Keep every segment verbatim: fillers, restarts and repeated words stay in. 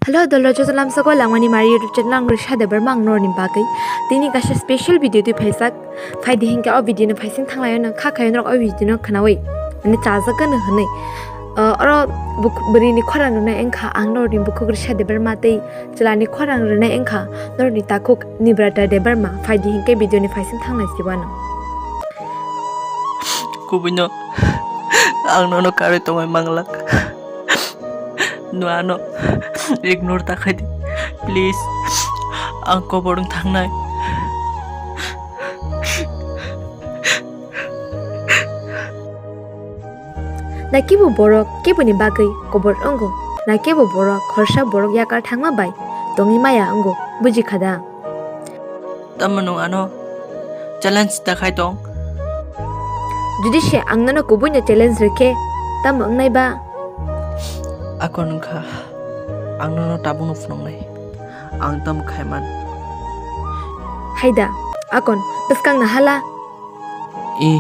Hello, dolo joto lamsako langmani mari YouTube channel ang Risha Debbarma ang norni bagwi. Tini kaisa special video twi phaijak. Phaidi hinkhe o video no phaising thanglaio no kha khayo norok o video no khnawi. Ani chajak gano hwnwi. Uh, oro buk-, bwrwini khorang rwnai wngkha ang norni bukhuk Risha Debbarma tei chwlani khorang rwnai wngkha norni takhuk Nibrata Debbarma. Phaidi hinkhe video ni phaising thanglai sibano. Kubuino ang nono karwi tongwi manglak. No ano ignore ta khai di. Please, ang kobor wng thangnai. Na kebo borok keboni bagwi kobor wngo, na kebo borok khorsa borok yakar thangma bai tongwi maya wngo, buji kha da? Tamo nwng ano challenge da khai tong? Jodi se ang nono kubuino challenge rwkhe, tamo wngnai ba? Akon wngkha ang nono tabukno phunuknai, ang tamo khaiman. Haida, Akon, bwskang nahala? I,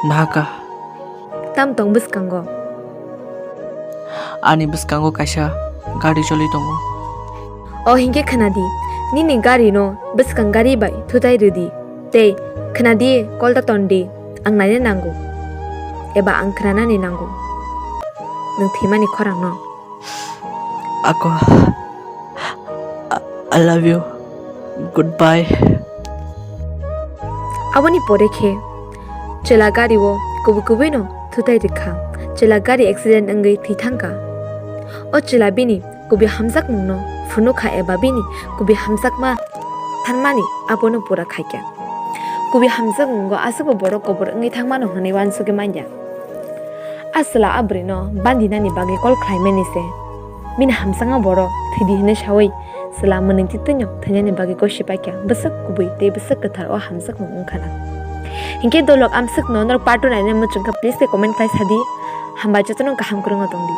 nahaka. Tam tong bwskango? Ani bwskango kaisa gari choli tongo. O hinkhe khna di, nini gari no bwskang gari bai thutai rwdi. Tei khna di, kol ta ton di, ang naina nango. Eba ang khnanani nango. Nwng thwimani khorang no. Ako, I, I love you. Goodbye. Aboni pore khe chwla gari o kubui kubui no thutai rwkha. Chwla gari accident wngwi thwi thangkha. O chwla bini kubui hamjakmung no phunukha eba bini kubui hamjakma thanmani abono pura khaikha. Kubui hamjakmungo aswkbo borok kobor wngwi thangmano hwnwi uansugwi manya. A chwla a bwrwino bandinani bagwi kol khlaimani se. Bini hamjakma borok thwidi hwnwi sawi chwla mwnwi titwino thwinani bagwi gosi paikha. Bwswk kubui tei bwswk kwthar o hamjakmung wngkha na. Hinkhe dolok amswkno norok part two naina muchungkha, please khe comment khlai sadi. Hambai jotono kaham kwrwngno tongdi.